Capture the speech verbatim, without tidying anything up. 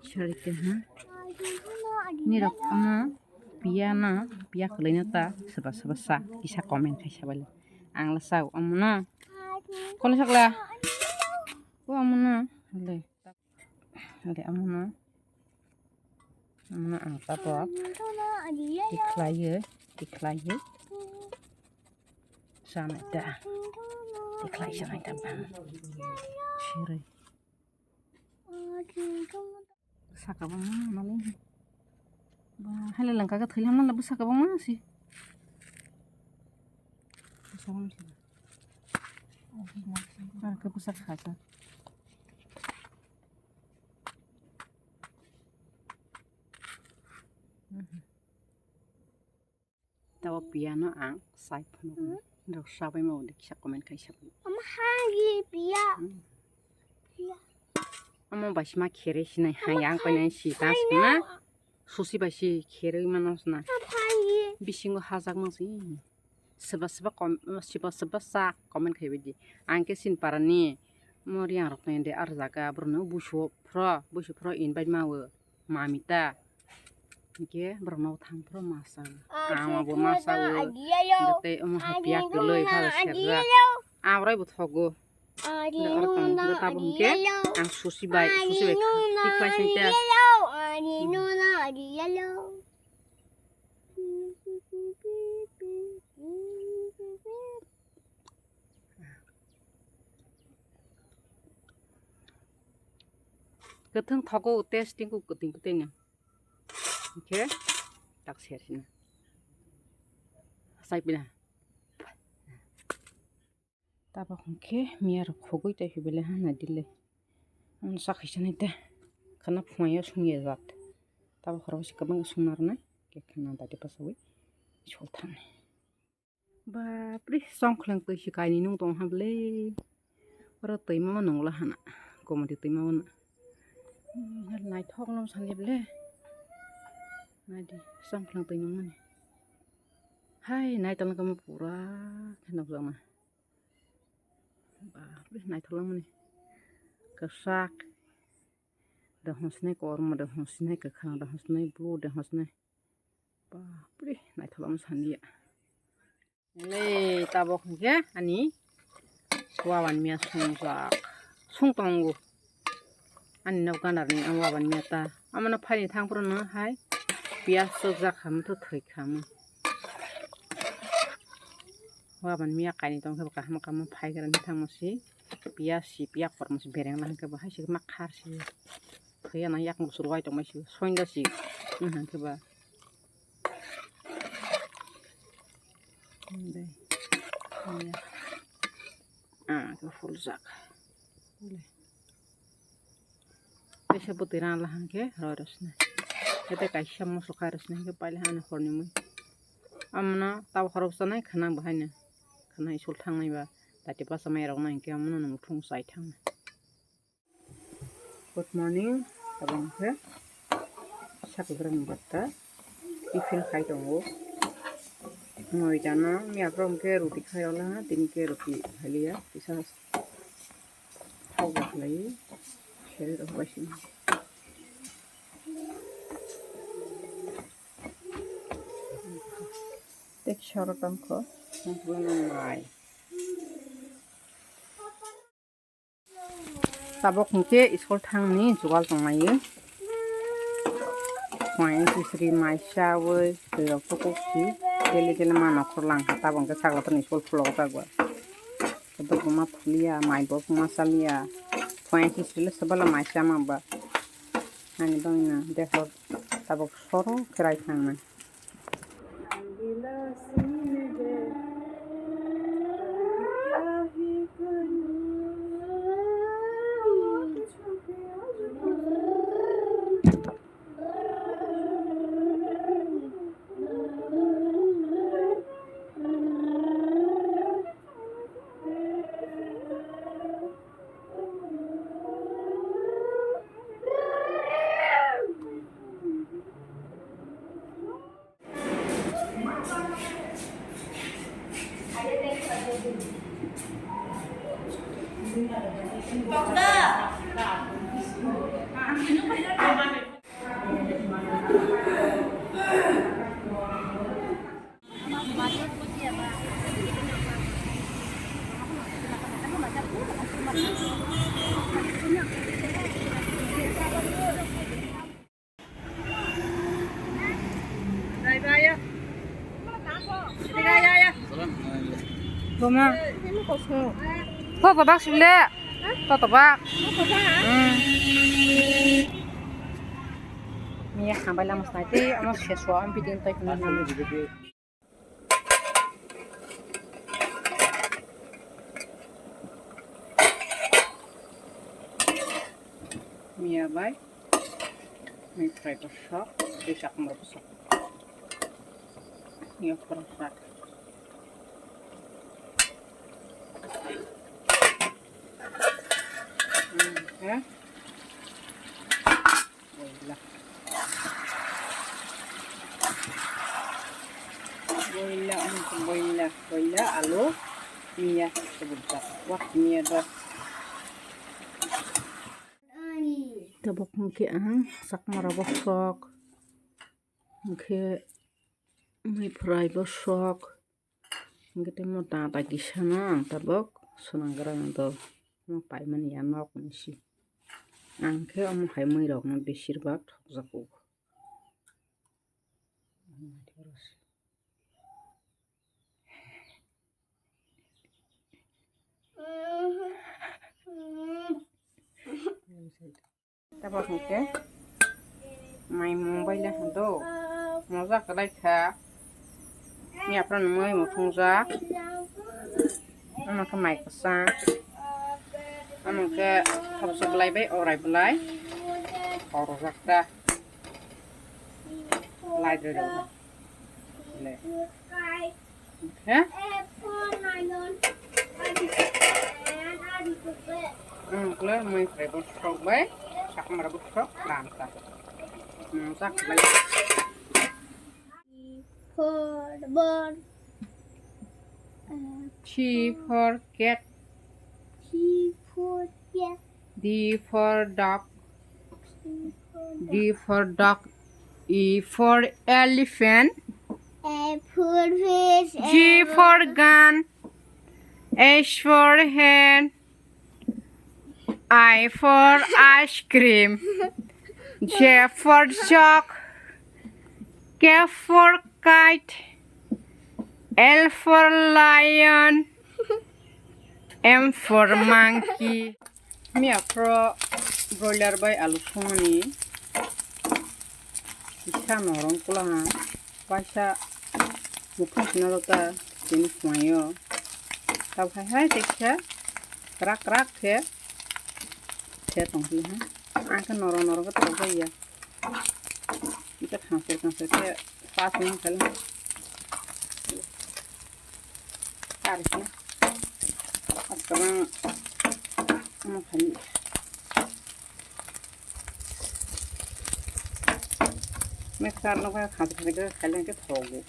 Sorry, ha? Nirok omo piya no, piya kwlwi no ta, soba soba sa, kisa comment khai sa bale. Ang la sa, omo no. Kono sakla? O omo no. Le. Le omo no. Omo no ang tabok. Tikhlaiyo, tikhlaiyo. Sanai ta. Tikhlai sanai ta bang. Siri. Bwsa kwbangma mani. Ba, haile langka khe thwi lamna bwsa kwbangma si. Bwsa kwbangma si. Ar khe bwsa kha khe. Tabo piya no ang sai phano. Hmm. Rok sabai ma undi kisa comment khai sabai. Ama hagi piya. Hmm. Piya. Ama bai sima khere sinai ama hai ang hai painai si hai tas na. Susi bai si khere mano sna. Ama hagi. Bisingo hajak ma si. Seba seba kom-, seba seba sa comment khai bidi. Ang ke sin parani. Mori ang rok nai de ar jaga borno busu phro, busu phro invite ma o. Mamita. Hingke borokno thang phro ma sa. Ang abo ma sa o. Tei omo hai piya kwlwi pha serjak. Abrai bo thogo. Oro tong, oro tabuk hingke ang susi bai, susi bai kha, tikhlai sai ta. Kwthwng thogo, testing ko kwthwng kwthwng no. Hingke tak ser sina. Sai pina. Tabuk hingke miya rok khogoi tei hibele ha nai dile. Ang sa khaisa nai te. Khana phungai o sung ya jat. Tabuk khoro se kwbang sung nar nai. Ke khana dati pasawi. Sul thani. Bapre, songkhleng twi se kainwi nung tong ha bwle. Oro twi ma nungla hana. Komodi twi ma no. Hmm, naithok no sani bwle. Naidi, songkhleng twi nungmani. Hai, naithok no kamo pura khe nukjakna. Bapre, naithok langmani. Kwchak. Da honsnai kormo, da honsnai kwkhwrang, da honsnai blue, da honsnai. Bapre, naithoklama saniya. Le tabuk hwnkhe ani wawan miya sungjak. Sung tongo. Ani nok gandarni ang wawan miya ta. Amano phaini thangphuru no hai piyaj chokjak khamu tho thwi khamu. Wawan miya kainwi tongkhe bo kaham kaham phaigrani thangma si. Piyaj si, piyaj kormo si bereng la hwnkhe bo hai si ma khar si. Thwi ano yakung kusur wai tongmai si. Soinda si. Wngkha khe ba. Dei. Ah, khe fuljak. Kaisa bwtwi rana la hwnkhe roi rw sinai. Khe tei kaisa moso khai rw sinai hwnkhe paila hwnwi horni mui. Amno tabuk khorok sanai khwnang bo haino. Khwnai sul thangnai ba dati basa mai rok nai hwnkhe amno nung thung chai thangnai. Good morning, tabang khe sakhukrang bata tiffin khai tongo. Noita no miya phoro hwnkhe roti khai rwla, tini khe roti khailiya, kisa thok ba khlai, seri rok bai sini. Tei kisa oro tongkho, mai. Tabuk hwnkhe school thangni jugal tonglaio. Mai sisri mai chawi twi rok tukuksi daily daily ma nokhor langkha, tabuk hwnkhe saglatrokni school phulokjak ba. Tabuk ma phuliya, mai bo ma chaliya. Mai sisri le swbala mai chama ba. Ani bangna dekhor tabuk soro khe rai thangnai. Toma. Toto bak sibile. Toto bak. Hmm. Miya hambai lama sai tei amo seswa am bidin tai khna. Miya bai. Miya fry bosok, tei chakma bosok. Miya fry bosok. Hmm, ya. Boila. Boila, boila, boila, alu, miya, sebut. Wah, miya dah. Tabuk hwnkhe ang chakma rok bosok, hwnkhe mui fry bosok, hwnkhe tei mo ta ta kisa no ang tabuk swnamgra ang do, mo paimani ya nok ni si. Ang khe omo hai mui rok no besir bak thokjago. Tabuk hwnkhe mai mung bai le hwndo. Mojak kwlai kha. Yapran mui muthungjak. Omo khe mai kwchang. Omo khe thapsa bwlai bai orai bwlai. Horojak ta. Lai doi doi. Le. He? Ang kle mui khlai bo sok bai, sakma bo sok lam ta. Hmm, sak bai. For ball. C for cat. C for cat. D for dog. D for dog. E for elephant. F for fish. G for gun. H for hen. I for ice cream. J for jug. K for kite. L for lion. M for monkey. Miya phro broiler bai alu songmani kisa norong kula ha, waisa mukhung sina rok ta tini khwlaio. Tabuk hai hai tei kisa krak krak khe se tong phili ha. Ang khe norong norong khe tabuk bai ya. Ita khangsir khangsir khe pas wng kha le. Kari khe. Aswkang wng kha le. Mixer no khe khangsir khangsir khe khaile khe thogo.